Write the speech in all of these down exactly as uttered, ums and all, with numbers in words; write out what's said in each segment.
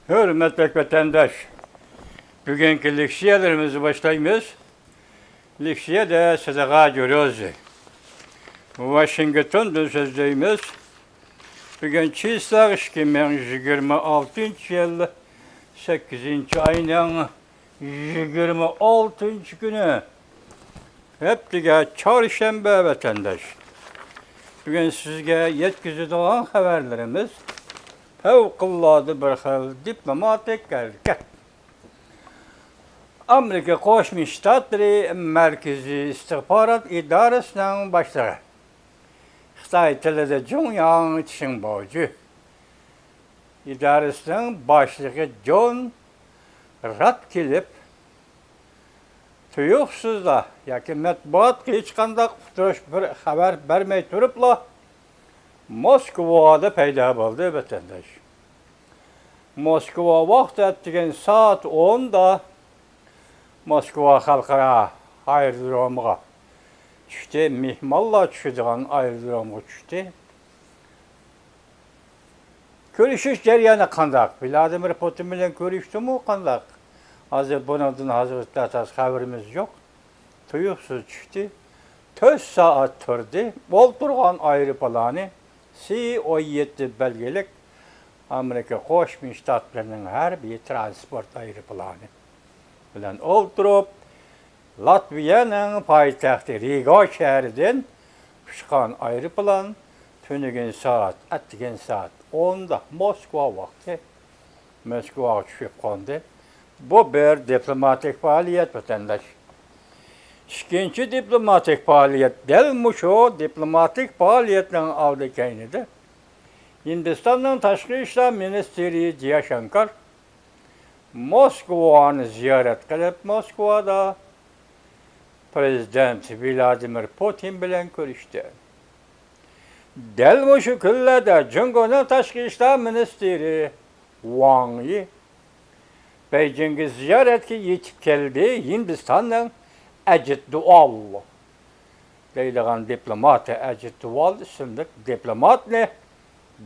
ھۆرمەتلىك ۋەتەنداش، بۈگۈنكى لېكسىيەلىرىمىزنى باشلايمىز. لېكسىيەدە سىدىغا جۇرۇزى ۋاشىنگتوندىن سۆزلەيمىز. بۈگۈن چىسلاق ئىككى مىڭ يىگىرمە ئالتىنچى يىل سەككىزىنچى ئاينىڭ يىگىرمە ئالتىنچى كۈنى، ھەپتىگە چارشەنبە ۋەتەنداش. بۈگۈن سىزگە يەتكۈزىدىغان خەۋەرلىرىمىز پەۋقۇلئاددە بىر خىل دىپلوماتىك ھەرىكەت. ئامېرىكا قوشما شتاتلىرى مەركىزىي ئىستىخبارات ئىدارىسىنىڭ باشلىقى، خىتاي تىلىدا جۇڭياڭ چىڭباۋجۈ، ئىدارىسىنىڭ باشلىقى جون راتكلىف تۇيۇقسىزلا ياكى مەتبۇئاتقا ھېچقانداق ئۇقتۇرۇش، بىر خەۋەر بەرمەي تۇرۇپلا موسكۋادا پەيدا بولدى، ۋەتەنداش. موسكۋا ۋاقتى ئەتىگەن سائەت ئوندا موسكۋا خەلقئارا ئايرودرومىغا چۈشتى، مېھمانلار چۈشىدىغان ئايرودرومغا چۈشتى. كۆرۈشۈش جەريانى قانداق؟ ۋلادىمىر پۇتىن بىلەن كۆرۈشتىمۇ قانداق؟ ھازىر بۇنىڭدىن ھازىرغىچە تاس خەۋىرىمىز يوق. تۇيۇقسىز چۈشتى. تۆت سائەت تۇردى. ئولتۇرغان ئايروپىلانى سى ئون يەتتە بەلگىلىك ئامېرىكا قوشما شتاتلىرىنىڭ ھەربىي ترانسپورت ئايروپىلانى بىلەن ئولتۇرۇپ، لاتۋىيەنىڭ پايتەختى رىگا شەھىرىدىن ئۇچقان ئايروپىلان تۈنۈگۈن سائەت، ئەتىگەن سائەت ئوندا موسكۋا ۋاقتى موسكۋاغا چۈشۈپ قوندى. بۇ بىر دىپلوماتىك پائالىيەت، ۋەتەنداش. ئىككىنچى دىپلوماتىك پائالىيەت، دەل مۇشۇ دىپلوماتىك پائالىيەتنىڭ ئالدى كەينىدە ھىندىستاننىڭ تاشقى ئىشلار مىنىستىرى جياشانكار موسكۋانى زىيارەت قىلىپ، موسكۋادا پىرېزىدېنت ۋلادىمىر پۇتىن بىلەن كۆرۈشتى. دەل مۇشۇ كۈنلەردە جۇڭگونىڭ تاشقى ئىشلار مىنىستىرى ۋاڭ يى بېيجىڭگە زىيارەتكە يېتىپ كەلدى. ھىندىستاننىڭ ئەجىت دوۋال دەيدىغان دىپلوماتى، ئەجىت دوۋال ئىسىملىك دىپلوماتنى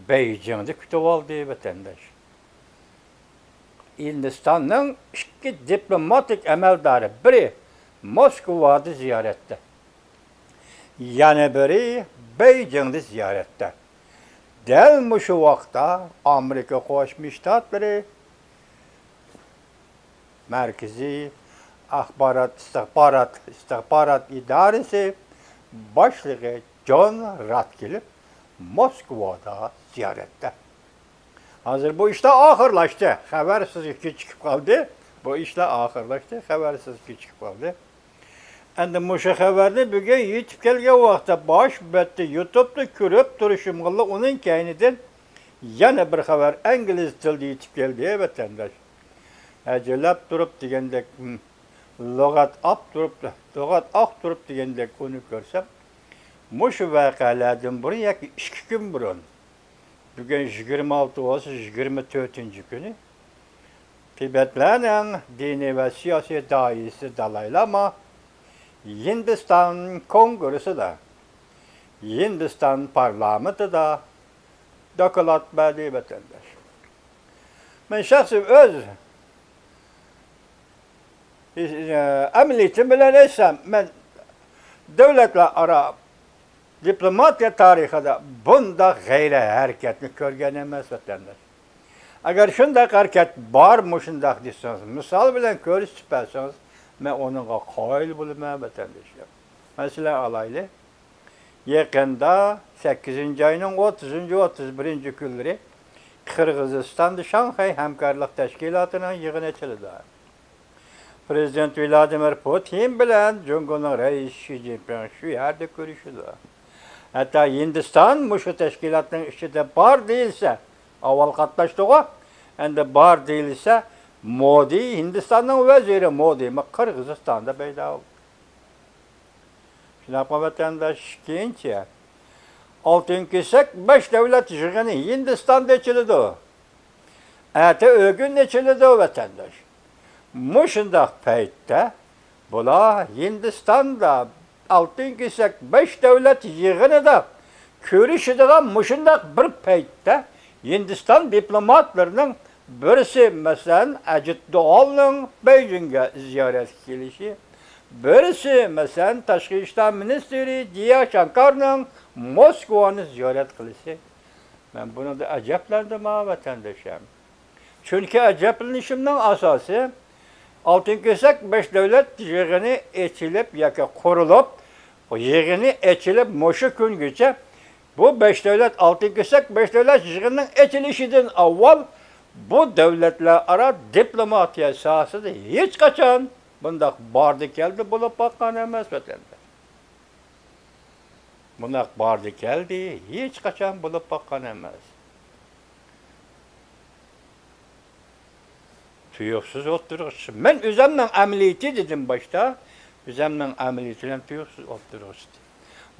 بېيجىڭدا كۈتۈۋالدى، ۋەتەنداش. ھىندىستاننىڭ ئىككى دىپلوماتىك ئەمەلدارى، بىرى موسكۋادا زىيارەتتە، يەنە بىرى بېيجىڭدا زىيارەتتە. دەل مۇشۇ ۋاقىتتا ئامېرىكا قوشما شتاتلىرى مەركىزىي ئاخبارات ئىستىخبارات، ئىستىخبارات ئىدارىسى باشلىقى جون راتكلىف موسكۋادا زىيارەتتە. ھازىر بۇ ئىشلار ئاخىرلاشتى. خەۋەر سىزگە كېچىكىپ قالدى. بۇ ئىشلار ئاخىرلاشتى. خەۋەر سىزگە كېچىكىپ قالدى. ئەمدى مۇشۇ خەۋەرنى بۈگۈن يېتىپ كەلگەن ۋاقىتتا باش بەتتە يۇتۇبتا كۆرۈپ تۇرۇشۇمغىلا ئۇنىڭ كەينىدىن يەنە بىر خەۋەر ئىنگلىز تىلىدا يېتىپ كەلدى، ۋەتەنداش. ئەجىرلەپ تۇرۇپ دېگەندەك، م، لۇغەت ئاپ تۇرۇپ، لۇغەت ئاق تۇرۇپ دېگەندەك ئۇنى كۆرسەم، مۇشۇ ۋەقەلەردىن بۇرۇن ياكى ئىككى كۈن بۇرۇن، بۈگۈن يىگىرمە ئالتە بولسا، يىگىرمە تۆتىنچى كۈنى تىبەتلەرنىڭ دىنىي ۋە سىياسىي داھىيسى دالاي لاما ھىندىستان كونگرېسسىدا، ھىندىستان پارلامېنتىدا دوكلات بەردى، ۋەتەنداش. مەن شەخسەن ئۆز ئەمەلىيىتىم بىلەن ئېيتسام، مەن دۆلەتلەر ئارا دىپلوماتىيە تارىخىدا بۇنداق غەيرىي ھەرىكەتنى كۆرگەن ئەمەس، ۋەتەنداش. ئەگەر شۇنداق ھەرىكەت بار، مۇشۇنداق دېسىڭىز، مىسال بىلەن كۆرسىتىپ بەرسىڭىز، مەن ئۇنىڭغا قايىل بولىمەن، ۋەتەنداشلار. مەسىلەن ئالايلى، يېقىندا سەككىزىنچى ئاينىڭ ئوتتۇزىنچى، ئوتتۇز بىرىنچى كۈنلىرى قىرغىزىستاندا شاڭخەي ھەمكارلىق تەشكىلاتىنىڭ يىغىنى ئېچىلىدۇ. پىرېزىدېنت ۋلادىمىر پۇتىن بىلەن جۇڭگونىڭ رەئىسى شى جىنپىڭ شۇ يەردە كۆرۈشىدۇ. ھەتتا ھىندىستان مۇشۇ تەشكىلاتنىڭ ئىچىدە بار دېيىلسە، ئاۋۋال قاتناشتىغۇ، ئەمدى بار دېيىلسە، مودى، ھىندىستاننىڭ ۋەزىرى مودىمۇ قىرغىزىستاندا پەيدا بولدى. شۇنداقمۇ ۋەتەنداش؟ ئىككىنچى، ئالتۇن كېسەك بەش دۆلەت يىغىنى ھىندىستاندا ئېچىلىدۇ. ئەتە ئۆگۈن ئېچىلىدۇ، ۋەتەنداش. مۇشۇنداق پەيتتە بۇلار ھىندىستاندا ئالتۇن كېسەك بەش دۆلەت يىغىنىدا كۆرۈشىدىغان مۇشۇنداق بىر پەيتتە ھىندىستان دىپلوماتلىرىنىڭ بىرسى، مەسىلەن، ئەجىت دوۋالنىڭ بېيجىڭگە زىيارەتكە كېلىشى، بىرسى، مەسىلەن، تاشقى ئىشلار مىنىستىرى جيا شانكارنىڭ موسكۋانى زىيارەت قىلىشى. مەن بۇنىڭدىن ئەجەبلەندىم ھا، ۋەتەندىشىم. چۈنكى ئەجەبلىنىشىمنىڭ ئاساسى، ئالتۇن كېسەك بەش دۆلەت يىغىنى ئېچىلىپ ياكى قۇرۇلۇپ، يىغىنى ئېچىلىپ مۇشۇ كۈنگىچە بۇ بەش دۆلەت، ئالتۇن كېسەك بەش دۆلەت يىغىنىنىڭ ئېچىلىشىدىن ئاۋۋال بۇ دۆلەتلەر ئارا دىپلوماتىيە ساھەسىدە ھېچقاچان بۇنداق باردى كەلدى بولۇپ باققان ئەمەس، ۋەتەنداش. بۇنداق باردى كەلدى ھېچقاچان بولۇپ باققان ئەمەس. تۇيۇقسىز ئوتتۇرىغا چىقىپ، مەن ئۆزەمنىڭ ئەمەلىيىتى دېدىم باشتا، ئۆزەمنىڭ ئەمەلىيىتى بىلەن تۇيۇقسىز ئوتتۇرىغا چىقتى.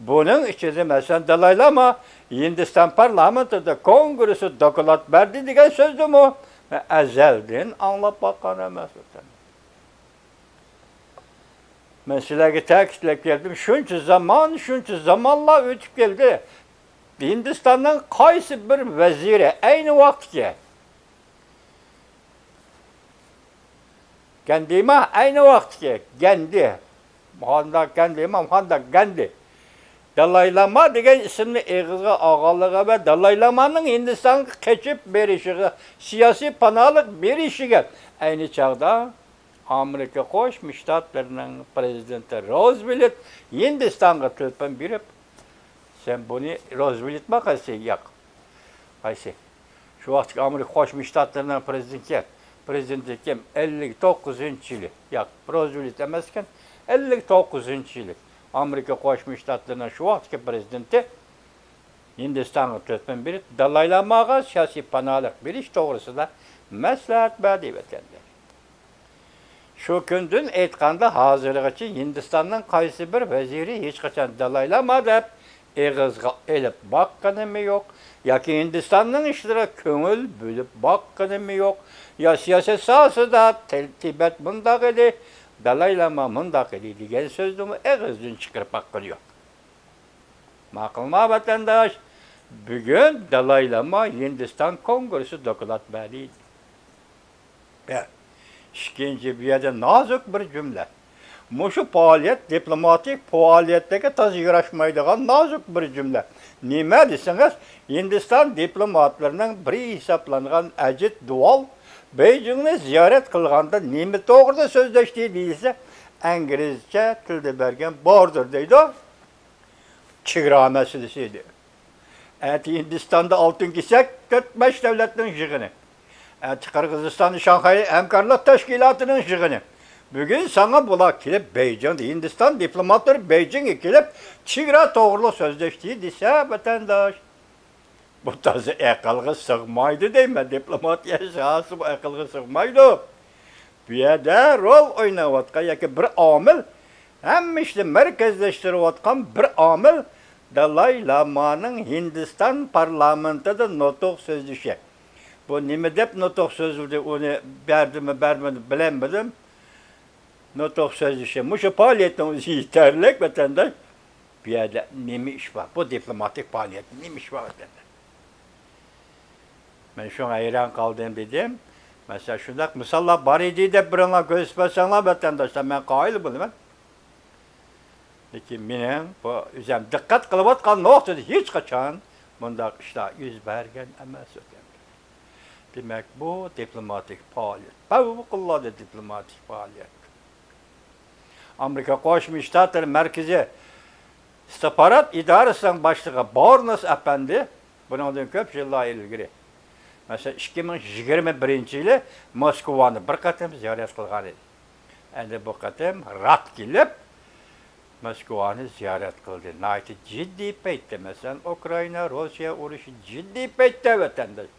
بۇنىڭ ئىچىدە، مەسىلەن، دالاي لاما ھىندىستان پارلامېنتىدا كونگرېسسى دوكلات بەردى دېگەن سۆزنىمۇ مەن ئەزەلدىن ئاڭلاپ باققان ئەمەس. مەن سىلەرگە تەكىتلەپ كەلدىم، شۇنچە زامان، شۇنچە زامانلار ئۆتۈپ كەلدى. ھىندىستاننىڭ قايسى بىر ۋەزىرى ئەينى ۋاقىتتىكى گاندىما، ئەينى ۋاقىتتىكى گاندى، موھانداس گاندىما، موھانداس گاندى، دالاي لاما دېگەن ئىسىمنى ئېغىزغا ئالغانلىقى ۋە دالاي لامانىڭ ھىندىستانغا قېچىپ بېرىشىغا، سىياسىي پاناھلىق بېرىشىگە ئەينى چاغدا ئامېرىكا قوشما شتاتلىرىنىڭ پرېزىدېنتى روزۋېلت ھىندىستانغا تېلېفون بېرىپ، سەن بۇنى، روزۋېلتمۇ قايسى؟ ياق. قايسى؟ شۇ ۋاقىتتىكى ئامېرىكا قوشما شتاتلىرىنىڭ پرېزىدېنتى كىم؟ پرېزىدېنتى كىم؟ ئەللىك توققۇزىنچى يىلى. ياق، روزۋېلت ئەمەسكەن. ئەللىك توققۇزىنچى يىلى ئامېرىكا قوشما شتاتلىرىنىڭ شۇ ۋاقىتتىكى پرېزىدېنتى ھىندىستانغا تېلېفون بېرىپ، دالاي لاماغا سىياسىي پاناھلىق بېرىش توغرىسىدا مەسلىھەت بەردى، ۋەتەنداش. شۇ كۈندىن ئېيتقاندا، ھازىرغىچە ھىندىستاننىڭ قايسى بىر ۋەزىرى ھېچقاچان دالاي لاما دەپ ئېغىزغا ئېلىپ باققىنىمۇ يوق، ياكى ھىندىستاننىڭ ئىشلىرىغا كۆڭۈل بۆلۈپ باققىنىمۇ يوق، يا سىياسەت ساھەسىدە تىل-، تىبەت مۇنداق ئىدى، دالاي لاما مۇنداق ئىدى دېگەن سۆزنىمۇ ئېغىزدىن چىقىرىپ باققىنى يوق. ماقۇلما، ۋەتەنداش؟ بۈگۈن دالاي لاما ھىندىستان كونگرېسسى دوكلات بەردى. بىر. ئىككىنچى، بۇ يەردە نازۇك بىر جۈملە. مۇشۇ پائالىيەت دىپلوماتىك پائالىيەتلەرگە تازا ياراشمايدىغان نازۇك بىر جۈملە. نېمە دېسىڭىز، ھىندىستان دىپلوماتلىرىنىڭ بىرى ھېسابلانغان ئەجىت دوۋال بېيجىڭنى زىيارەت قىلغاندا نېمە توغرىدا سۆزلەشتى دېيىلسە، ئىنگلىزچە تىلدا بەرگەن بوردېر دەيدۇ. چېگرا مەسىلىسى ئىدى. ئەتە ھىندىستاندا ئالتۇن كېسەك، تۆت بەش دۆلەتنىڭ يىغىنى. ئەتە قىرغىزىستاندا شاڭخەي ھەمكارلىق تەشكىلاتىنىڭ يىغىنى. بۈگۈن ساڭا بۇلار كېلىپ بېيجىڭدا، ھىندىستان دىپلوماتلىرى بېيجىڭغا كېلىپ چېگرا توغرۇلۇق سۆزلەشتى دېسە، ۋەتەنداش، بۇ تازا ئەقىلگە سىغمايدۇ دەيمەن، دىپلوماتىيە ساھەسى بۇ ئەقىلگە سىغمايدۇ. بۇ يەردە رول ئويناۋاتقان ياكى بىر ئامىل، ھەممە ئىشنى مەركەزلەشتۈرۈۋاتقان بىر ئامىل دالاي لامانىڭ ھىندىستان پارلامېنتىدا نۇتۇق سۆزلىشى. بۇ نېمە دەپ نۇتۇق سۆزلىدى، ئۇنى بەردىمۇ، بەرمىدى، بىلەلمىدىم. نۇتۇق سۆزلىشى. مۇشۇ پائالىيەتنىڭ ئۆزى يېتەرلىك، ۋەتەنداش. بۇ يەردە نېمە ئىش بار؟ بۇ دىپلوماتىك پائالىيەتتە نېمە ئىش بار، ۋەتەنداش؟ مەن شۇڭا ھەيران قالدىم دېدىم. مەسىلەن، شۇنداق مىساللار بار ئىدى دەپ بىرىڭلار كۆرسىتىپ بەرسەڭلار، ۋەتەنداشلار، مەن قايىل بولىمەن. لېكىن مېنىڭ بۇ ئۆزۈم دىققەت قىلىۋاتقان نۇقتىدا ھېچقاچان بۇنداق ئىشلار يۈز بەرگەن ئەمەس، ۋەتەنداش. دېمەك، بۇ دىپلوماتىك پائالىيەت، پەۋقۇلئاددە دىپلوماتىك پائالىيەت. ئامېرىكا قوشما شتاتلىرى مەركىزىي ئىستىخبارات ئىدارىسىنىڭ باشلىقى بارنس ئەپەندى بۇنىڭدىن كۆپ يىللار ئىلگىرى، مەسىلەن، ئىككى مىڭ يىگىرمە بىرىنچى يىلى موسكۋانى بىر قېتىم زىيارەت قىلغان ئىدى. ئەمدى بۇ قېتىم رات كېلىپ، موسكۋانى زىيارەت قىلدى. ناھايىتى جىددىي پەيتتە، مەسىلەن، ئۇكرائىنا، روسىيە ئۇرۇشى جىددىي پەيتتە، ۋەتەنداش.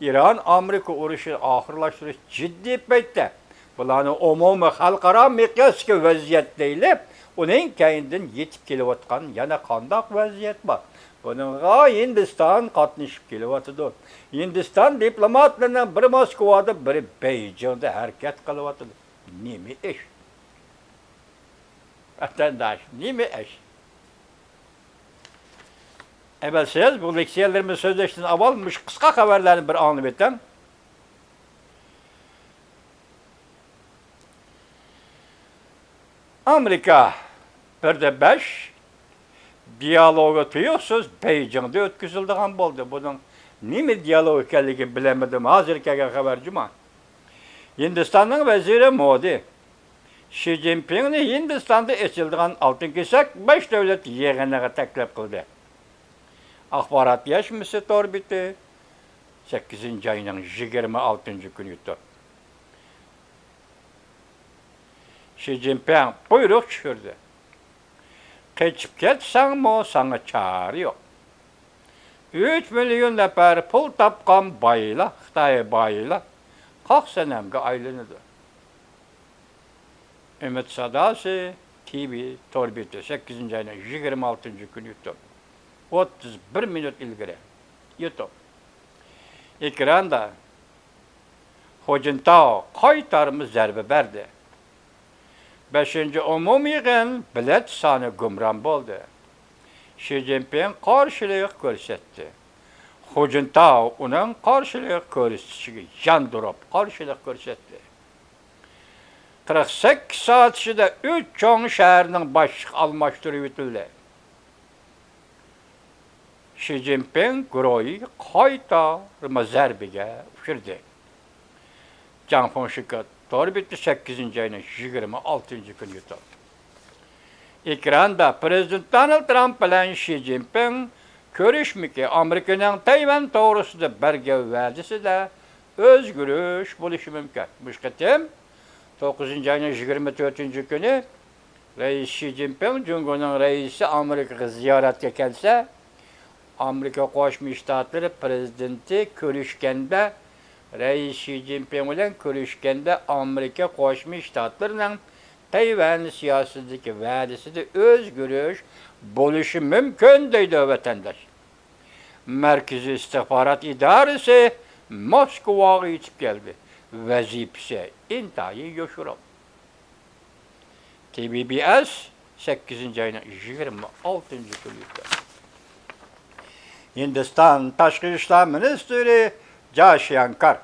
ئىران، ئامېرىكا ئۇرۇشىنى ئاخىرلاشتۇرۇش جىددىي پەيتتە. بۇلارنى ئومۇمىي خەلقئارا مىقياستىكى ۋەزىيەت دەيلى، ئۇنىڭ كەينىدىن يېتىپ كېلىۋاتقان يەنە قانداق ۋەزىيەت بار؟ بۇنىڭغا ھىندىستان قاتنىشىپ كېلىۋاتىدۇ. ھىندىستان دىپلوماتلىرىنىڭ بىرى موسكۋادا، بىرى بېيجىڭدا ھەرىكەت قىلىۋاتىدۇ. نېمە ئىش؟ ۋەتەنداش، نېمە ئىش؟ ئەمەل سىز بۇ لېكسىيەلىرىمنى سۆزلەشتىن ئاۋۋال مۇشۇ قىسقا خەۋەرلەرنى بىر ئاڭلىۋېتىڭ. ئامېرىكا بىردە بەش دىيالوگى تۇيۇقسىز بېيجىڭدا ئۆتكۈزۈلىدىغان بولدى. بۇنىڭ نېمە دىيالوگ ئىكەنلىكىنى بىلەلمىدىم، ھازىر كەلگەن خەۋەر جۇما. ھىندىستاننىڭ ۋەزىرى مودى شى جىنپىڭنى ھىندىستاندا ئېچىلىدىغان ئالتۇن كېسەك بەش دۆلەت يىغىنىغا تەكلىپ قىلدى. ئاخبارات يەشمىسى تور بېتى، سەككىزىنچى ئاينىڭ يىگىرمە ئالتىنچى كۈنى يۇتۇپ. شى جىنپىڭ بۇيرۇق چۈشۈردى. قېچىپ كەتسەڭمۇ ساڭا چارە يوق. ئۈچ مىليون نەپەر پۇل تاپقان بايلار، خىتاي بايلار قاق سەنەمگە ئايلىنىدۇ. ئۈمىد ساداسى، تىۋى تور بېتى، سەككىزىنچى ئاينىڭ يىگىرمە ئالتىنچى كۈنى يۇتۇپ. ئوتتۇز بىر مىنۇت ئىلگىرى يۇتۇپ. ئېكراندا خۇجىنتاۋ قايتارما زەربە بەردى. بەشىنچى ئومۇمىي يىغىن بېلەت سانى گۇمران بولدى. شى جىنپىڭ قارشىلىق كۆرسەتتى. خۇجىنتاۋ ئۇنىڭ قارشىلىق كۆرسىتىشىگە ياندۇرۇپ قارشىلىق كۆرسەتتى. قىرىق سەككىز سائەت ئىچىدە ئۈچ چوڭ شەھەرنىڭ باشلىقى ئالماشتۇرۇۋېتىلدى. شى جىنپىڭ گۇرۇھى قايتارما زەربىگە ئۇچرىدى. جاڭ فېڭشۈكى تور بېتى، سەككىزىنچى ئاينىڭ يىگىرمە ئالتىنچى كۈنى يۇتۇپ. ئېكراندا پىرېزىدېنت دونالد ترامپ بىلەن شى جىنپىڭ كۆرۈشمىكى ئامېرىكىنىڭ تەيۋەن توغرىسىدا بەرگەن ۋەدىسىدە ئۆزگىرىش بولۇشى مۇمكىن. مۇشۇ قېتىم توققۇزىنچى ئاينىڭ يىگىرمە تۆتىنچى كۈنى رەئىس شى جىنپىڭ جۇڭگونىڭ رەئىسى ئامېرىكىغا زىيارەتكە كەلسە، ئامېرىكا قوشما شتاتلىرى پىرېزىدېنتى كۆرۈشكەندە، رەئىس شى جىنپىڭ بىلەن كۆرۈشكەندە، ئامېرىكا قوشما شتاتلىرىنىڭ تەيۋەن سىياسىتىدىكى ۋەدىسىدە ئۆزگىرىش بولۇشى مۇمكىن، دەيدۇ ۋەتەنداش. مەركىزىي ئىستىخبارات ئىدارىسى موسكۋاغا يېتىپ كەلدى. ۋەزىپىسى ئىنتايىن يوشۇرۇن. تى بى بى ئەس، سەككىزىنچى ئاينىڭ يىگىرمە ئالتىنچى كۈنى. ھىندىستان تاشقى ئىشلار مىنىستىرى جايشانكار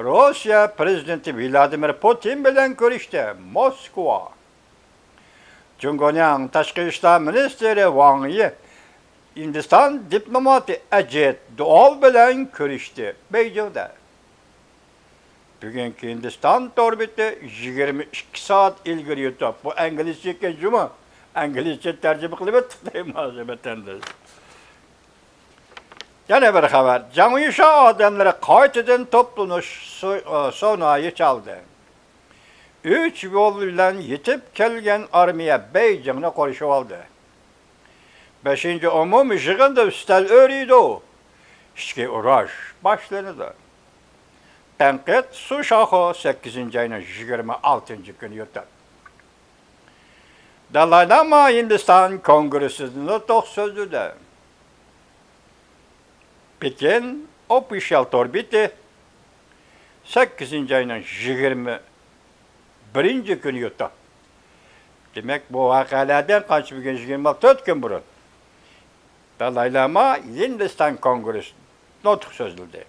روسىيە پىرېزىدېنتى ۋلادىمىر پۇتىن بىلەن كۆرۈشتى. موسكۋا. جۇڭگونىڭ تاشقى ئىشلار مىنىستىرى ۋاڭ يى ھىندىستان دىپلوماتى ئەجىت دوۋال بىلەن كۆرۈشتى. بېيجىڭدا. بۈگۈنكى ھىندىستان تور بېتى يىگىرمە ئىككى سائەت ئىلگىرى يۇتۇپ، بۇ ئەنگلىزچە ئىكەن جۇمۇ. ئەنگلىزچە تەرجىمە قىلىۋەتتۇق دەيمەن ھازىر ۋەتەنداش. يەنە بىر خەۋەر. جاڭ يۈشا ئادەملىرى قايتىدىن توپلىنىش سو-، سونايى چالدى. ئۈچ يول بىلەن يېتىپ كەلگەن ئارمىيە بېيجىڭنى قورشىۋالدى. بەشىنچى ئومۇمىي يىغىندا ئۈستەل ئۆرىيدۇ. ئىچكى ئۇرۇش باشلىنىدۇ. تەنقىد سۇ شاخۇ، سەككىزىنچى ئاينىڭ يىگىرمە ئالتىنچى كۈنى يۇتۇپ. دالاي لاما ھىندىستان كونگرېسسىدا نۇتۇق سۆزلىدى. پېكىن ئوفىشال تور بېتى، سەككىزىنچى ئاينىڭ يىگىرمە بىرىنچى كۈنى يۇتۇپ. دېمەك، بۇ ۋەقەلەردىن قانچە بۈگۈن يىگىرمە تۆت كۈن بۇرۇن دالاي لاما ھىندىستان كونگرېسسىدا نۇتۇق سۆزلىدى.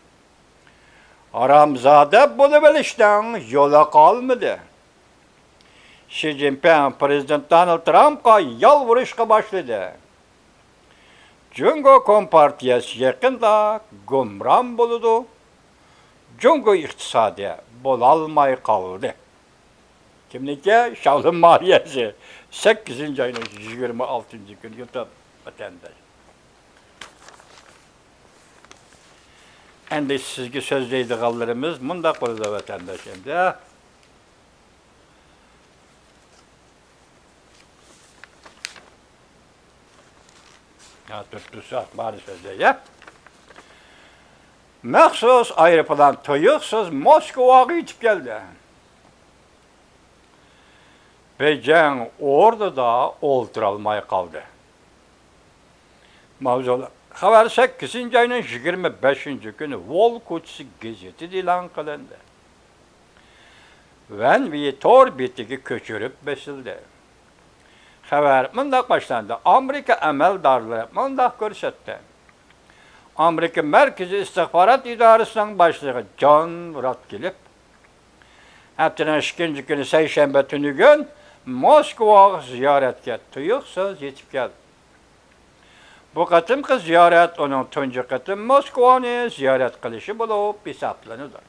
ھارامزادە بولۇۋېلىشنىڭ يولى قالمىدى. شى جىنپىڭ پىرېزىدېنت دونالد ترامپقا يالۋۇرۇشقا باشلىدى. جۇڭگو كومپارتىيەسى يېقىندا گۇمران بولىدۇ. جۇڭگو ئىقتىسادى بولالماي قالدى. كىمنىڭكى؟ شاۋلىن مالىيەسى. سەككىزىنچى ئاينىڭ يىگىرمە ئالتىنچى كۈنى يۇتۇپ، ۋەتەنداش. ئەندى سىزگە سۆزلەيدىغانلىرىمىز مۇنداق بولىدۇ، ۋەتەنداش، ئەمدى. ھە، تۇرۇپ تۇرسا، بارى سۆزلەي، يە. مەخسۇس ئايروپىلان تۇيۇقسىز موسكۋاغا يېتىپ كەلدى. بېيجىڭ ئورنىدا ئولتۇرالماي قالدى. ماۋزۇلار خەۋەر سەككىزىنچى ئاينىڭ يىگىرمە بەشىنچى كۈنى ۋول كوچىسى گېزىتىدە ئېلان قىلىندى. ۋەن ۋېي تور بېتىگە كۆچۈرۈپ بېسىلدى. خەۋەر مۇنداق باشلاندى. ئامېرىكا ئەمەلدارلىرى مۇنداق كۆرسەتتى. ئامېرىكا مەركىزىي ئىستىخبارات ئىدارىسىنىڭ باشلىقى جون راتكلىف ھەپتىنىڭ ئىككىنچى كۈنى سەيشەنبە تۈنۈگۈن موسكۋاغا زىيارەتكە تۇيۇقسىز يېتىپ كەلدى. بۇ قېتىمقى زىيارەت ئۇنىڭ تۇنجى قېتىم موسكۋانى زىيارەت قىلىشى بولۇپ ھېسابلىنىدۇ.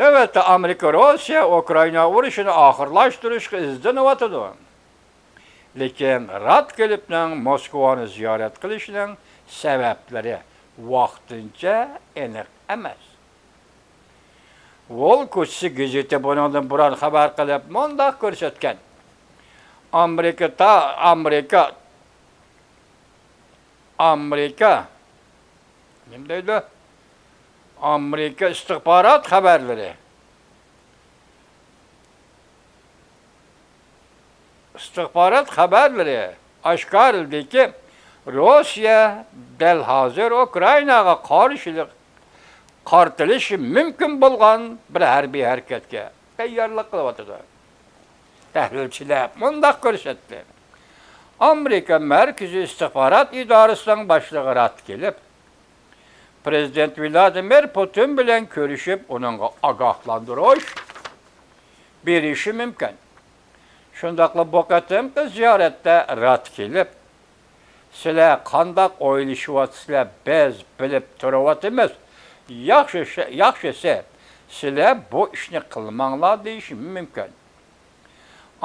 نۆۋەتتە ئامېرىكا روسىيە ئۇكرائىنا ئۇرۇشىنى ئاخىرلاشتۇرۇشقا ئىزدىنىۋاتىدۇ. لېكىن راتكېلىپنىڭ موسكۋانى زىيارەت قىلىشىنىڭ سەۋەبلىرى ۋاقتىنچە ئېنىق ئەمەس. ۋول كوچىسى گېزىتى بۇنىڭدىن بۇرۇن خەۋەر قىلىپ مۇنداق كۆرسەتكەن: ئامېرىكا تا-، ئامېرىكا، ئامېرىكا، نېمە دەيدۇ؟ ئامېرىكا ئىستىخبارات خەۋەرلىرى. ئىستىخبارات خەۋەرلىرى ئاشكارىلىدىكى، روسىيە دەل ھازىر ئۇكرائىناغا قارشىلىق، قارىتىلىشى مۇمكىن بولغان بىر ھەربىي ھەرىكەتكە تەييارلىق قىلىۋاتىدۇ. تەھلىلچىلەر مۇنداق كۆرسەتتى: ئامېرىكا مەركىزىي ئىستىخبارات ئىدارىسىنىڭ باشلىقى راتكېلىپ پرېزىدېنت ۋلادىمىر پۇتىن بىلەن كۆرۈشۈپ، ئۇنىڭغا ئاگاھلاندۇرۇش بېرىشى مۇمكىن. شۇنداقلا بۇ قېتىمقى زىيارەتتە راتكېلىپ، سىلەر قانداق ئويلىشىۋاتىسىلەر، بىز بىلىپ تۇرۇۋاتىمىز. ياخشى، ياخشىسى، سىلەر بۇ ئىشنى قىلماڭلار دېيىشى مۇمكىن.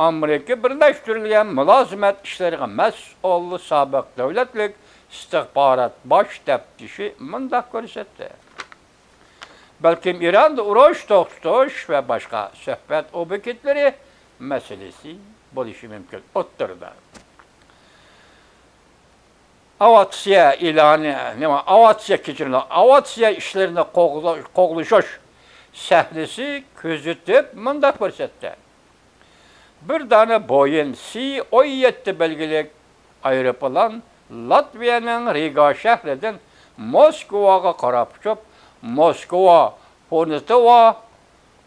ئامېرىكا بىرلەشتۈرۈلگەن مۇلازىمەت ئىشلىرىغا مەسئۇل سابىق دۆلەتلىك ئىستىخبارات باش تەپتىشى مۇنداق كۆرسەتتى: بەلكىم ئىراندا ئۇرۇش توختىتىش ۋە باشقا سۆھبەت ئوبيېكتلىرى مەسىلىسى بولۇشى مۇمكىن. ئوتتۇرىدا ئاۋىئاتسىيە ئېلانى، نېمە، ئاۋىئاتسىيە، كەچۈرۈڭلار، ئاۋىئاتسىيە ئىشلىرىنى قوغلا-، قوغلىشىش سەھنىسى كۆزىتىپ مۇنداق كۆرسەتتى: بىر دانە بويىن سى ئون يەتتە بەلگىلىك ئايروپىلان لاتۋىيەنىڭ رىگا شەھىرىدىن موسكۋاغا قاراپ ئۇچۇپ، موسكۋا، پونېتوۋا،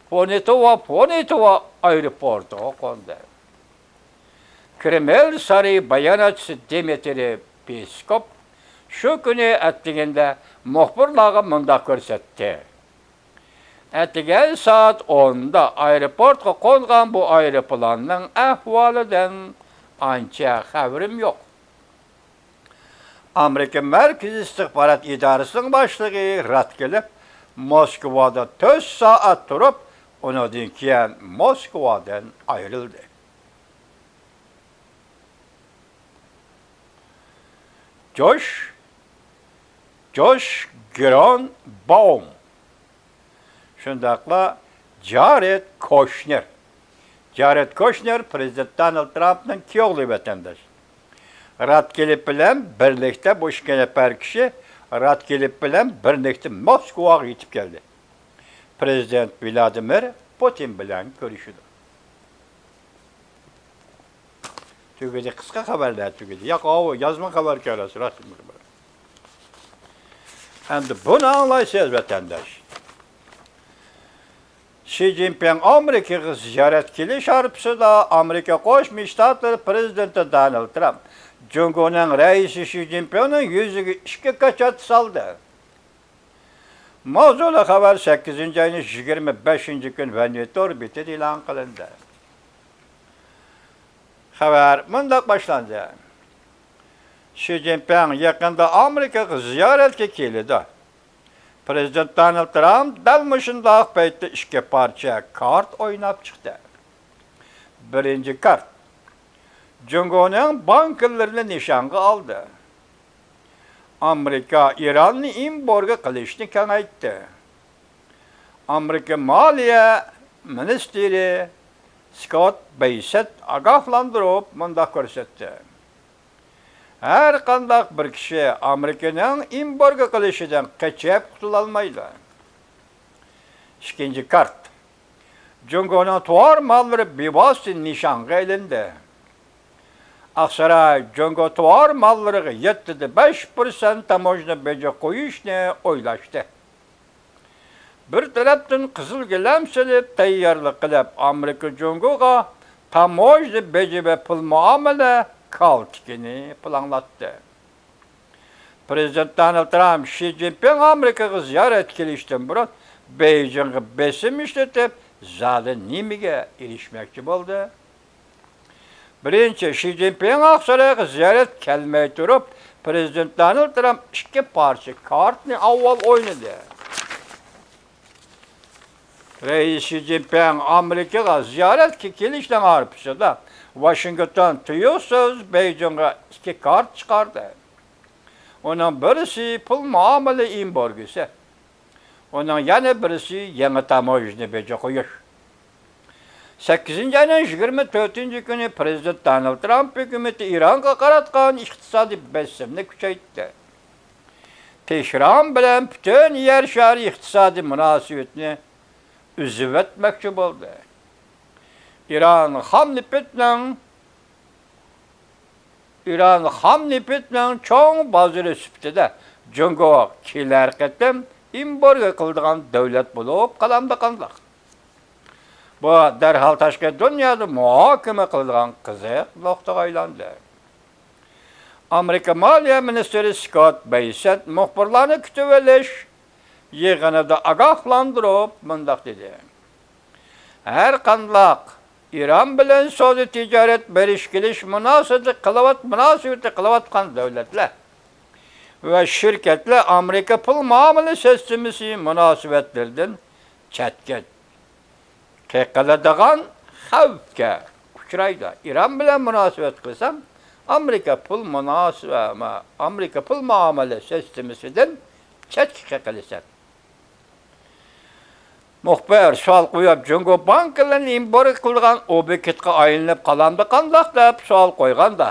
پونېتوۋا، پونېتوۋا ئايروپورتىغا قوندى. كرېمىل سارىيى باياناتچىسى دىمىترىي پېسكوف شۇ كۈنى ئەتىگەندە مۇخبىرلارغا مۇنداق كۆرسەتتى: ئەتىگەن سائەت ئوندا ئايروپورتقا قونغان بۇ ئايروپىلاننىڭ ئەھۋالىدىن ئانچە خەۋىرىم يوق. ئامېرىكا مەركىزىي ئىستىخبارات ئىدارىسىنىڭ باشلىقى راتكېلىف موسكۋادا تۆت سائەت تۇرۇپ، ئۇنىڭدىن كېيىن موسكۋادىن ئايرىلدى. جوش، جوش گرونباوم، شۇنداقلا جارېد كوشنېر. جارېد كوشنېر پرېزىدېنت دونالد ترامپنىڭ كىيوغلى ۋەتەنداش. راتكېلىپ بىلەن بىرلىكتە، بۇ ئىككى نەپەر كىشى راتكېلىپ بىلەن بىرلىكتە موسكۋاغا يېتىپ كەلدى. پرېزىدېنت ۋلادىمىر پۇتىن بىلەن كۆرۈشىدۇ. تۈگىدى، قىسقا خەۋەرلەر تۈگىدى. ياق، ئاۋۇ يازما خەۋەركەن راست، راست. ئەمدى بۇنى ئاڭلايسىز، ۋەتەنداش. شى جىنپىڭ ئامېرىكىغا زىيارەت كېلىش ھارپىسىدا ئامېرىكا قوشما شتاتلىرى پرېزىدېنتى دونالد ترامپ جۇڭگونىڭ رەئىسى شى جىنپىڭنىڭ يۈزىگە ئىككى كاچات سالدى. ماۋزۇلۇق خەۋەر سەككىزىنچى ئاينىڭ يىگىرمە بەشىنچى كۈنى ۋەنيۇتۇر بېتىدە ئېلان قىلىندى. خەۋەر مۇنداق باشلاندى: شى جىنپىڭ يېقىندا ئامېرىكىغا زىيارەتكە كېلىدۇ. پرېزىدېنت دونالد ترامپ دەل مۇشۇنداق پەيتتە ئىككى پارچە كارت ئويناپ چىقتى. بىرىنچى كارت، جۇڭگونىڭ بانكىلىرىنى نىشانغا ئالدى. ئامېرىكا ئىراننى ئېمبارگو قىلىشنى كېڭەيتتى. ئامېرىكا مالىيە مىنىستىرى سكوت بېيسېت ئاگاھلاندۇرۇپ مۇنداق كۆرسەتتى: ھەر قانداق بىر كىشى ئامېرىكىنىڭ ئېمبارگو قىلىشىدىن قېچىپ قۇتۇلالمايدۇ. ئىككىنچى كارت، جۇڭگونىڭ تاۋار ماللىرى بىۋاسىتە نىشانغا ئېلىندى. ئاقساراي جۇڭگو تاۋار ماللىرىغا يەتتىدە بەش پىرسەنت تاموژنا بېجى قويۇشنى ئويلاشتى. بىر تەرەپتىن قىزىل گىلەم سېلىپ تەييارلىق قىلىپ، ئامېرىكا جۇڭگوغا تاموژنا بېجى ۋە پۇل مۇئامىلە كالتىكىنى پىلانلاتتى. پرېزىدېنت دونالد ترامپ شى جىنپىڭ ئامېرىكىغا زىيارەتكە كېلىشتىن بۇرۇن بېيجىڭغا بېسىم ئىشلىتىپ، زادى نېمىگە ئېرىشمەكچى بولدى؟ بىرىنچى، شى جىنپىڭ ئاقسارايغا زىيارەت كەلمەي تۇرۇپ، پىرېزىدېنت دونالد ترامپ ئىككى پارچە كارتىنى ئاۋۋال ئوينىدى. رەئىس شى جىنپىڭ ئامېرىكىغا زىيارەتكە كېلىشنىڭ ھارپىسىدا ۋاشىنگتون تۇيۇقسىز بېيجىڭغا ئىككى كارت چىقاردى. ئۇنىڭ بىرسى پۇل مۇئامىلە ئېمبارگوسى، ئۇنىڭ يەنە بىرسى يېڭى تاموژنا بېجى قويۇش. سەككىزىنچى ئاينىڭ يىگىرمە تۆتىنچى كۈنى پىرېزىدېنت دونالد ترامپ ھۆكۈمىتى ئىرانغا قاراتقان ئىقتىسادىي بېسىمنى كۈچەيتتى. تېھران بىلەن پۈتۈن يەر شارى ئىقتىسادىي مۇناسىۋىتىنى ئۈزۈۋەتمەكچى بولدى. ئىران خام نېفىتنىڭ، ئىران خام نېفىتنىڭ چوڭ بازىرى سۈپىتىدە جۇڭگو كېلەر قېتىم ئېمبارگو قىلىدىغان دۆلەت بولۇپ قالامدۇ قانداق؟ بۇ دەرھال تاشقى دۇنيادا مۇھاكىمە قىلىدىغان قىزىق نۇقتىغا ئايلاندى. ئامېرىكا مالىيە مىنىستىرى سكوت بېيسېنت مۇخبىرلارنى كۈتۈۋېلىش يىغىنىدا ئاگاھلاندۇرۇپ مۇنداق دېدى: ھەر قانداق ئىران بىلەن سودا تىجارەت بېرىش كېلىش مۇناسىۋىتى قىلىۋات-، مۇناسىۋىتى قىلىۋاتقان دۆلەتلەر ۋە شىركەتلەر ئامېرىكا پۇل مۇئامىلە سىستېمىسى مۇناسىۋەتلىرىدىن چەتكە قېقىلىدىغان خەۋپكە ئۇچرايدۇ. ئىران بىلەن مۇناسىۋەت قىلساڭ، ئامېرىكا پۇل مۇناسىۋە-، ئامېرىكا پۇل مۇئامىلە سىستېمىسىدىن چەتكە قېقىلىسەن. مۇخبىر سوئال قويۇپ، جۇڭگو بانكىلىرىنى ئېمبارگو قىلىدىغان ئوبيېكتقا ئايلىنىپ قالامدۇ قانداق دەپ سوئال قويغاندا،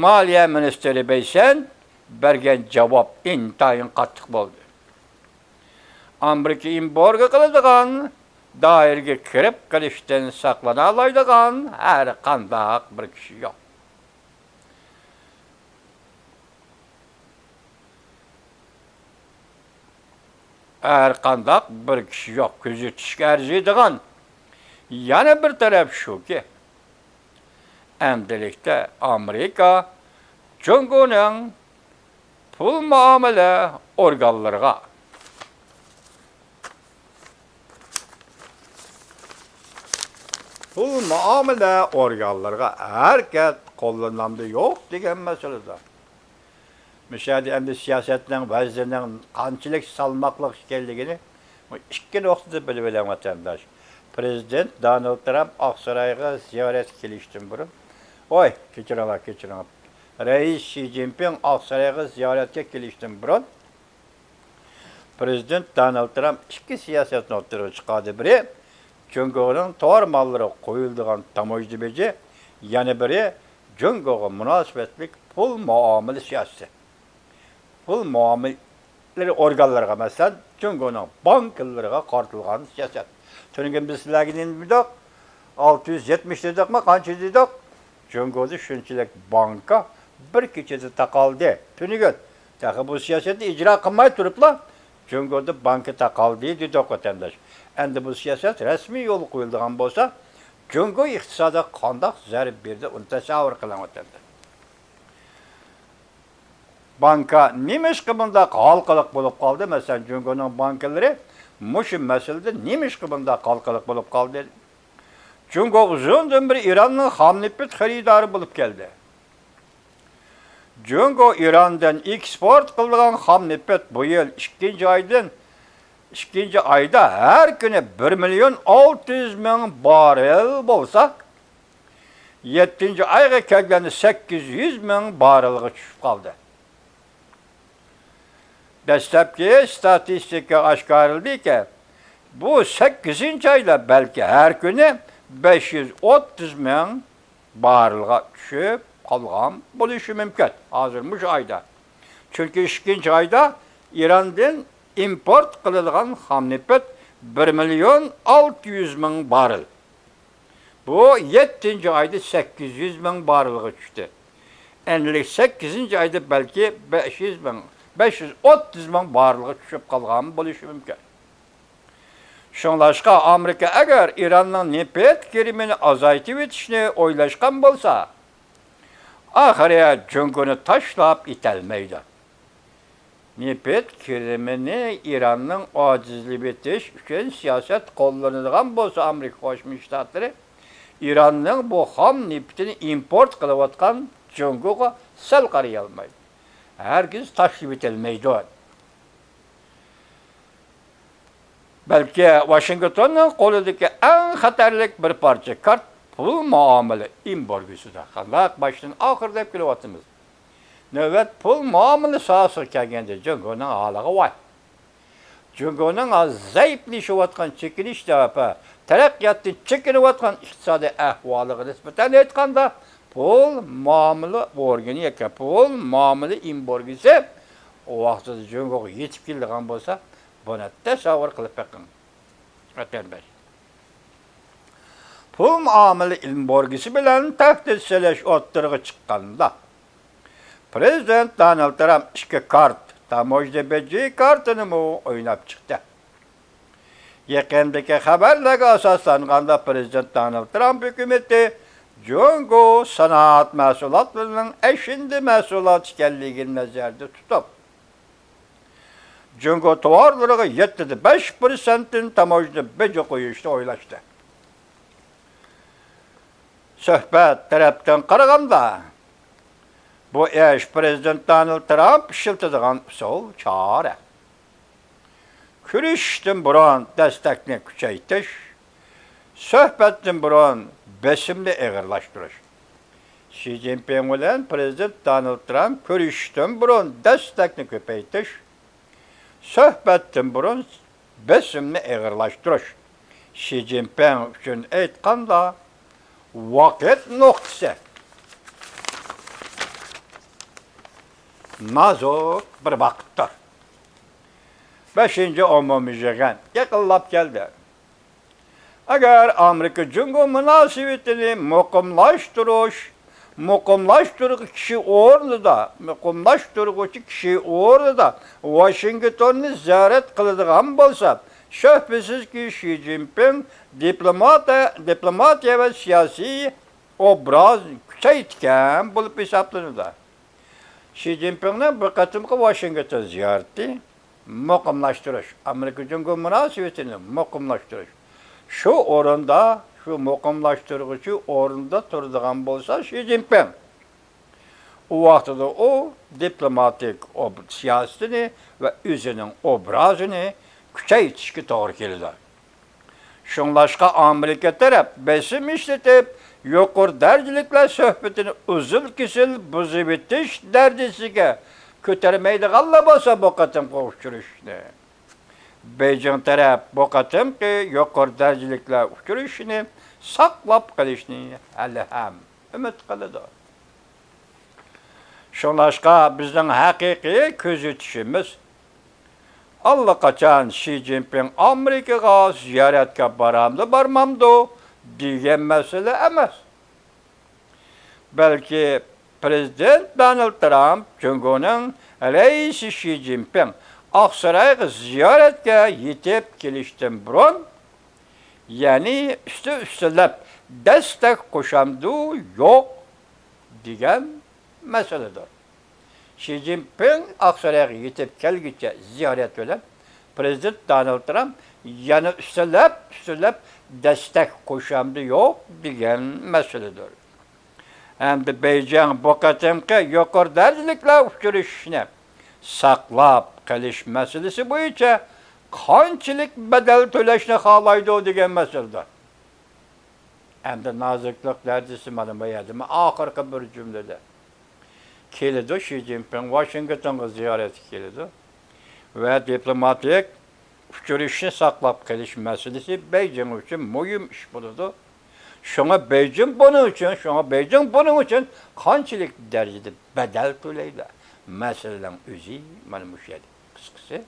مالىيە مىنىستىرى بېيسېنت بەرگەن جاۋاب ئىنتايىن قاتتىق بولدى. ئامېرىكا ئېمبارگو قىلىدىغان دائىرىگە كىرىپ قېلىشتىن ساقلىنالايدىغان ھەر قانداق بىر كىشى يوق. ھەر قانداق بىر كىشى يوق. كۆزىتىشكە ئەرزىيدىغان يەنە بىر تەرەپ شۇكى، ئەمدىلىكتە ئامېرىكا جۇڭگونىڭ پۇل مۇئامىلە ئورگانلىرىغا، پۇل مۇئامىلە ئورگانلىرىغا ھەرىكەت قوللىنامدۇ يوق دېگەن مەسىلىدە. مۇشۇ يەردە ئەمدى سىياسەتنىڭ ۋەزنىنىڭ قانچىلىك سالماقلىق ئىكەنلىكىنى بۇ ئىككى نۇقتىدا بىلىۋېلىڭ، ۋەتەنداش. پىرېزىدېنت دونالد ترامپ ئاقسارايغا زىيارەتكە كېلىشتىن بۇرۇن، ۋاي، كېچىرىڭلار، كېچىرىڭلار. رەئىس شى جىنپىڭ ئاقسارايغا زىيارەتكە كېلىشتىن بۇرۇن، پىرېزىدېنت دونالد ترامپ ئىككى سىياسەتنى ئوتتۇرىغا چىقاردى. بىرى، جۇڭگونىڭ تور ماللىرىغا قويۇلىدىغان تاموژنا بېجى، يەنە بىرى، جۇڭگوغا مۇناسىۋەتلىك پۇل مۇئامىلە سىياسىتى. پۇل مۇئامىلىلىرى ئورگانلىرىغا، مەسىلەن، جۇڭگونىڭ بانكىلىرىغا قارىتىلغان سىياسەت. تۈنۈگۈن بىز سىلەرگە نېمە دېدۇق؟ ئالتە يۈز يەتمىش دېدۇقمۇ، قانچە دېدۇق؟ جۇڭگودا شۇنچىلىك بانكا بىر كېچىدە تاقالدى. تۈنۈگۈن تېخى بۇ سىياسەتنى ئىجرا قىلماي تۇرۇپلا، جۇڭگودا بانكا تاقالدى دېدۇق، ۋەتەنداش. ئەمدى بۇ سىياسەت رەسمىي يولغا قويۇلىدىغان بولسا، جۇڭگو ئىقتىسادىغا قانداق زەربە بېرىدۇ، ئۇنى تەسەۋۋۇر قىلىڭ، ۋەتەنداش. بانكا نېمىشقا بۇنداق ھالقىلىق بولۇپ قالدى؟ مەسىلەن، جۇڭگونىڭ بانكىلىرى مۇشۇ مەسىلىدە نېمىشقا بۇنداق ھالقىلىق بولۇپ قالدى؟ جۇڭگو ئۇزۇندىن بېرى ئىراننىڭ خام نېفىت خېرىدارى بولۇپ كەلدى. جۇڭگو ئىراندىن ئېكسپورت قىلىدىغان خام نېفىت بۇ يىل ئىككىنچى ئايدىن، ئىككىنچى ئايدا ھەر كۈنى بىر مىليون ئالتە يۈز مىڭ باررېل بولسا، يەتتىنچى ئايغا كەلگەندە سەككىز يۈز مىڭ باررېلغا چۈشۈپ قالدى. دەسلەپكى ستاتىستىكا ئاشكارىلىدىكى، بۇ سەككىزىنچى ئايدا بەلكى ھەر كۈنى بەش يۈز ئوتتۇز مىڭ باررېلغا چۈشۈپ قالغان بولۇشى مۇمكىن، ھازىر مۇشۇ ئايدا. چۈنكى ئىككىنچى ئايدا ئىراندىن ئىمپورت قىلىدىغان خام نېفىت بىر مىليون ئالتە يۈز مىڭ باررېل. بۇ يەتتىنچى ئايدا سەككىز يۈز مىڭ باررېلغا چۈشتى. ئەمدى سەككىزىنچى ئايدا بەلكى بەش يۈز مىڭ، بەش يۈز ئوتتۇز مىڭ باررېلغا چۈشۈپ قالغان بولۇشى مۇمكىن. شۇڭلاشقا ئامېرىكا ئەگەر ئىراننىڭ نېفىت كىرىمىنى ئازايتىۋېتىشنى ئويلاشقان بولسا، ئاخىرى جۇڭگونى تاشلاپ ئېتەلمەيدۇ. نېفىت كىرىمىنى ئىراننىڭ ئاجىزلىۋېتىش ئۈچۈن سىياسەت قوللىنىدىغان بولسا، ئامېرىكا قوشما شتاتلىرى ئىراننىڭ بۇ خام نېفىتىنى ئىمپورت قىلىۋاتقان جۇڭگوغا سەل قارىيالمايدۇ. ھەرگىز تاشلىۋېتەلمەيدۇ. بەلكى ۋاشىنگتوننىڭ قولىدىكى ئەڭ خەتەرلىك بىر پارچە كارت پۇل مۇئامىلە ئېمبارگوسىدا. قانداق باشتىن ئاخىر دەپ كېلىۋاتىمىز. نۆۋەت پۇل مۇئامىلە ساھەسىگە كەلگەندە جۇڭگونىڭ ھالىغا ۋاي. جۇڭگونىڭ ھازىر زەئىپلىشىۋاتقان، چېكىنىشتە، تەرەققىياتتىن چېكىنىۋاتقان ئىقتىسادىي ئەھۋالىغا نىسبەتەن ئېيتقاندا، پۇل مۇئامىلە ئورگىنى ياكى پۇل مۇئامىلە ئېمبارگوسى ئۇ ۋاقتىدا جۇڭگوغا يېتىپ كېلىدىغان بولسا، بۇنى تەسەۋۋۇر قىلىپ بېقىڭ، ۋەتەنداش. پۇل مۇئامىلە ئېمبارگوسى بىلەن تەھدىت سېلىش ئوتتۇرىغا چىققاندا، پىرېزىدېنت دونالد ترامپ ئىككى كارت، تاموژنا بېجى كارتىنىمۇ ئويناپ چىقتى. يېقىندىكى خەۋەرلەرگە ئاساسلانغاندا، پىرېزىدېنت دونالد ترامپ ھۆكۈمىتى جۇڭگو سانائەت مەھسۇلاتلىرىنىڭ ئەشىندە مەھسۇلات ئىكەنلىكىنى نەزەردە تۇتۇپ، جۇڭگو تاۋارلىرىغا يەتتىدە بەش پىرسەنتتىن تاموژنا بېجى قويۇشنى ئويلاشتى. سۆھبەت تەرەپتىن قارىغاندا، بۇ ئىش پىرېزىدېنت دونالد ترامپ ئىشلىتىدىغان ئۇسۇل، چارە. كۆرۈشۈشتىن بۇرۇن دەستەكنى كۈچەيتىش، سۆھبەتتىن بۇرۇن بېسىمنى ئېغىرلاشتۇرۇش. شى جىنپىڭ بىلەن پىرېزىدېنت دونالد ترامپ كۆرۈشۈشتىن بۇرۇن دەستەكنى كۆپەيتىش، سۆھبەتتىن بۇرۇن بېسىمنى ئېغىرلاشتۇرۇش. شى جىنپىڭ ئۈچۈن ئېيتقاندا، ۋاقىت نۇقتىسى نازۇك بىر ۋاقىتتۇر. بەشىنچى ئومۇمىي يىغىن يېقىنلاپ كەلدى. ئەگەر ئامېرىكا جۇڭگو مۇناسىۋىتىنى مۇقىملاشتۇرۇش، مۇقىملاشتۇرغۇچى كىشى ئورنىدا، مۇقىملاشتۇرغۇچى كىشى ئورنىدا ۋاشىنگتوننى زىيارەت قىلىدىغان بولسا، شۈبھىسىزكى، شى جىنپىڭ دىپلومات-، دىپلوماتىيە ۋە سىياسىي ئوبراز كۈچەيتكەن بولۇپ ھېسابلىنىدۇ. شى جىنپىڭنىڭ بۇ قېتىمقى ۋاشىنگتون زىيارىتى مۇقىملاشتۇرۇش، ئامېرىكا جۇڭگو مۇناسىۋىتىنى مۇقىملاشتۇرۇش. شۇ ئورۇندا شۇ مۇقىملاشتۇرغۇچى ئورنىدا تۇرىدىغان بولسا شى جىنپىڭ، ئۇ ۋاقتىدا ئۇ دىپلوماتىك ئوب-، سىياسىتىنى ۋە ئۆزىنىڭ ئوبرازىنى كۈچەيتىشكە توغرا كېلىدۇ. شۇڭلاشقا ئامېرىكا تەرەپ بېسىم ئىشلىتىپ، يۇقىرى دەرىجىلىكلەر سۆھبىتىنى ئۈزۈل-كېسىل بۇزۇۋېتىش دەرىجىسىگە كۆتۈرمەيدىغانلا بولسا، بۇ قېتىمقى ئۇچرىشىشنى، بېيجىڭ تەرەپ بۇ قېتىمقى يۇقىرى دەرىجىلىكلەر ئۇچرىشىشىنى ساقلاپ قېلىشنى ھېلىھەم ئۈمىد قىلىدۇ. شۇڭلاشقا بىزنىڭ ھەقىقىي كۆزىتىشىمىز، ئاللىقاچان شى جىنپىڭ ئامېرىكىغا زىيارەتكە بارامدۇ، بارمامدۇ دېگەن مەسىلە ئەمەس. بەلكى پىرېزىدېنت دونالد ترامپ جۇڭگونىڭ رەئىسى شى جىنپىڭ ئاقسارايغا زىيارەتكە يېتىپ كېلىشتىن بۇرۇن، يەنى ئۈستى-ئۈستىلەپ دەستەك قوشامدۇ، يوق دېگەن مەسىلىدۇر. شى جىنپىڭ ئاقسارايغا يېتىپ كەلگۈچە زىيارەت بىلەن پىرېزىدېنت دونالد ترامپ يەنە ئۈستىلەپ-ئۈستىلەپ دەستەك قوشامدۇ، يوق دېگەن مەسىلىدۇر. ئەمدى بېيجىڭ بۇ قېتىمقى يۇقىرى دەرىجىلىكلەر ئۇچرىشىشىنى ساقلاپ قېلىش مەسىلىسى بويىچە قانچىلىك بەدەل تۆلەشنى خالايدۇ دېگەن مەسىلىدۇر. ئەمدى نازۇكلۇق دەرىجىسى مانا بۇ يەردە، مانا ئاخىرقى بىر جۈملىدە كېلىدۇ، شى جىنپىڭ ۋاشىنگتونغا زىيارەتكە كېلىدۇ ۋە دىپلوماتىك ئۇچرىشىشنى ساقلاپ قېلىش مەسىلىسى بېيجىڭ ئۈچۈن مۇھىم ئىش بولىدۇ. شۇڭا بېيجىڭ بۇنىڭ ئۈچۈن، شۇڭا بېيجىڭ بۇنىڭ ئۈچۈن قانچىلىك دەرىجىدە بەدەل تۆلەيدۇ؟ مەسىلىنىڭ ئۆزى مانا مۇشۇ يەردە. قىسقىسى،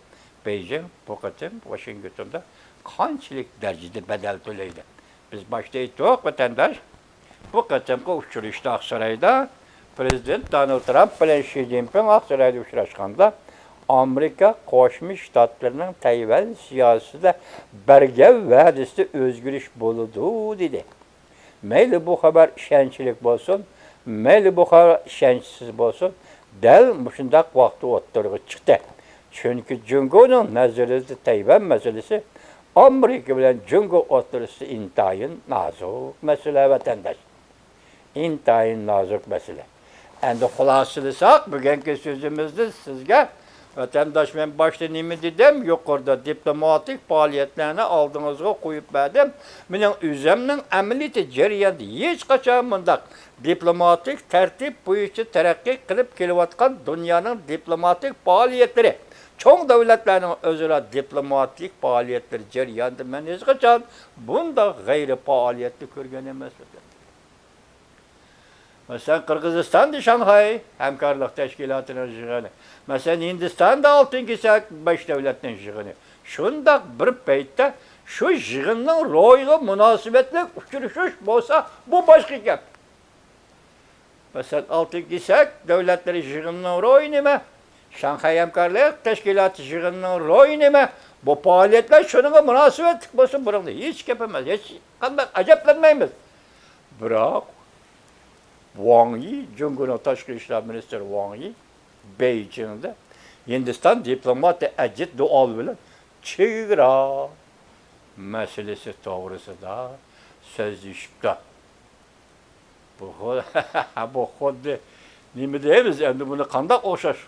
بېيجىڭ بۇ قېتىم ۋاشىنگتوندا قانچىلىك دەرىجىدە بەدەل تۆلەيدۇ؟ بىز باشتا ئېيتتۇق، ۋەتەنداش، بۇ قېتىمقى ئۇچرىشىشتا ئاقسارايدا پىرېزىدېنت دونالد ترامپ بىلەن شى جىنپىڭ ئاقسارايدا ئۇچراشقاندا، ئامېرىكا قوشما شتاتلىرىنىڭ تەيۋەن سىياسىتىدە بەرگەن ۋەدىسىدە ئۆزگىرىش بولىدۇ، دېدى. مەيلى بۇ خەۋەر ئىشەنچلىك بولسۇن، مەيلى بۇ خەۋەر ئىشەنچسىز بولسۇن، دەل مۇشۇنداق ۋاقىتتا ئوتتۇرىغا چىقتى. چۈنكى جۇڭگونىڭ نەزىرىدە تەيۋەن مەسىلىسى ئامېرىكا بىلەن جۇڭگو ئوتتۇرىسىدا ئىنتايىن نازۇك مەسىلە، ۋەتەنداش. ئىنتايىن نازۇك مەسىلە. ئەمدى خۇلاسىلىساق، بۈگۈنكى سۆزىمىزنى سىزگە، ۋەتەنداش، مەن باشتا نېمە دېدىم؟ يۇقىرىدا دىپلوماتىك پائالىيەتلەرنى ئالدىڭىزغا قويۇپ بەردىم. مېنىڭ ئۆزۈمنىڭ ئەمەلىيىتى جەريانىدا ھېچقاچان مۇنداق دىپلوماتىك تەرتىپ بويىچە تەرەققىي قىلىپ كېلىۋاتقان دۇنيانىڭ دىپلوماتىك پائالىيەتلىرى، چوڭ دۆلەتلەرنىڭ ئۆزئارا دىپلوماتىك پائالىيەتلىرى جەريانىدا مەن ھېچقاچان بۇنداق غەيرىي پائالىيەتنى كۆرگەن ئەمەسمەن. مەسىلەن، قىرغىزىستاندا شاڭخەي ھەمكارلىق تەشكىلاتىنىڭ يىغىنى، مەسىلەن، ھىندىستاندا ئالتىن كېسەك بەش دۆلەتنىڭ يىغىنى. شۇنداق بىر پەيتتە شۇ يىغىننىڭ روھىغا مۇناسىۋەتلىك ئۇچرىشىش بولسا، بۇ باشقا گەپ. مەسىلەن، ئالتىن كېسەك دۆلەتلىرى يىغىنىنىڭ روھى نېمە؟ شاڭخەي ھەمكارلىق تەشكىلاتى يىغىنىنىڭ روھى نېمە؟ بۇ پائالىيەتلەر شۇنىڭغا مۇناسىۋەتلىك بولسا، بۇنىڭدا ھېچ گەپ ئەمەس، ھېچقانداق ئەجەبلەنمەيمىز. بىراق، ۋاڭ يى، جۇڭگونىڭ تاشقى ئىشلار مىنىستىرى ۋاڭ يى بېيجىڭدا ھىندىستان دىپلوماتى ئەجىت دوۋال بىلەن چېگرا مەسىلىسى توغرىسىدا سۆزلىشىپتۇ. بۇ خۇ-، بۇ خۇددى نېمە دەيمىز ئەمدى، بۇنى قانداق ئوخشاش،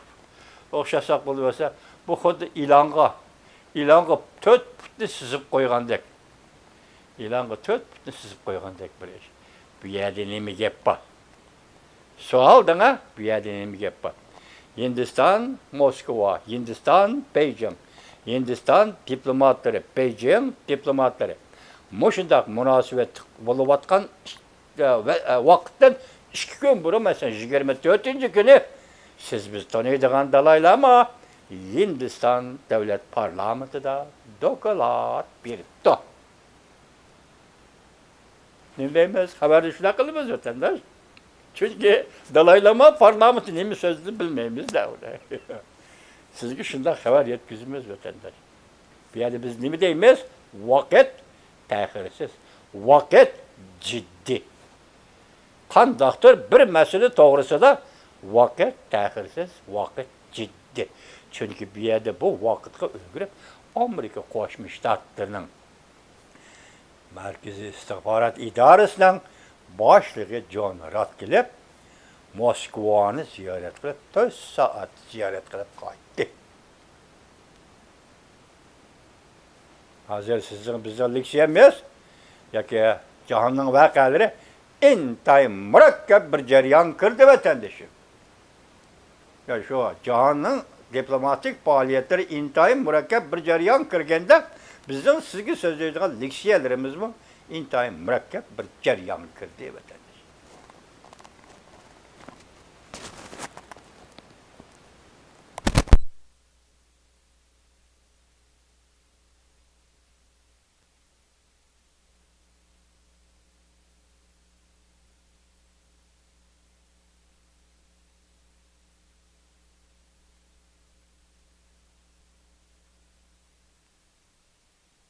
ئوخشاتساق بولۇۋەرسە، بۇ خۇددى ئىلانغا، ئىلانغا تۆت پۇتنى سىزىپ قويغاندەك. ئىلانغا تۆت پۇتنى سىزىپ قويغاندەك بىر ئىش. بۇ يەردە نېمە گەپ بار؟ سوئال دەڭە، بۇ يەردە نېمە گەپ بار؟ ھىندىستان، موسكۋا، ھىندىستان، بېيجىڭ، ھىندىستان دىپلوماتلىرى، بېيجىڭ دىپلوماتلىرى مۇشۇنداق مۇناسىۋەتلىك بولۇۋاتقان ۋە، ۋاقىتتىن ئىككى كۈن بۇرۇن، مەسىلەن، يىگىرمە تۆتىنچى كۈنى سىز بىز تونۇيدىغان دالاي لاما ھىندىستان دۆلەت پارلامېنتىدا دوكلات بېرىپتۇ. نېمە دەيمىز؟ خەۋەرنى شۇنداق قىلىمىز، ۋەتەنداش. چۈنكى دالاي لاما پارلامېنتتا نېمە سۆزلىدى بىلمەيمىز-دە ئۇنى. سىزگە شۇنداق خەۋەر يەتكۈزىمىز، ۋەتەنداش. بۇ يەردە بىز نېمە دەيمىز؟ ۋاقىت تەخىرسىز، ۋاقىت جىددىي. قانداقتۇر بىر مەسىلە توغرىسىدا ۋاقىت تەخىرسىز، ۋاقىت جىددىي. چۈنكى بۇ يەردە بۇ ۋاقىتقا ئۈلگۈرۈپ، ئامېرىكا قوشما شتاتلىرىنىڭ مەركىزىي ئىستىخبارات ئىدارىسىنىڭ باشلىقى جون راتكلىف موسكۋانى زىيارەت قىلىپ، تۆت سائەت زىيارەت قىلىپ قايتتى. ھازىر سىزنىڭ، بىزنىڭ لېكسىيەمىز ياكى جاھاننىڭ ۋەقەلىرى ئىنتايىن مۇرەككەپ بىر جەريانغا كىردى، ۋەتەندىشىم. يا، شۇ جاھاننىڭ دىپلوماتىك پائالىيەتلىرى ئىنتايىن مۇرەككەپ بىر جەريانغا كىرگەندە، بىزنىڭ سىزگە سۆزلەيدىغان لېكسىيەلىرىمىزمۇ ئىنتايىن مۇرەككەپ بىر جەريانغا كىردى، ۋەتەن.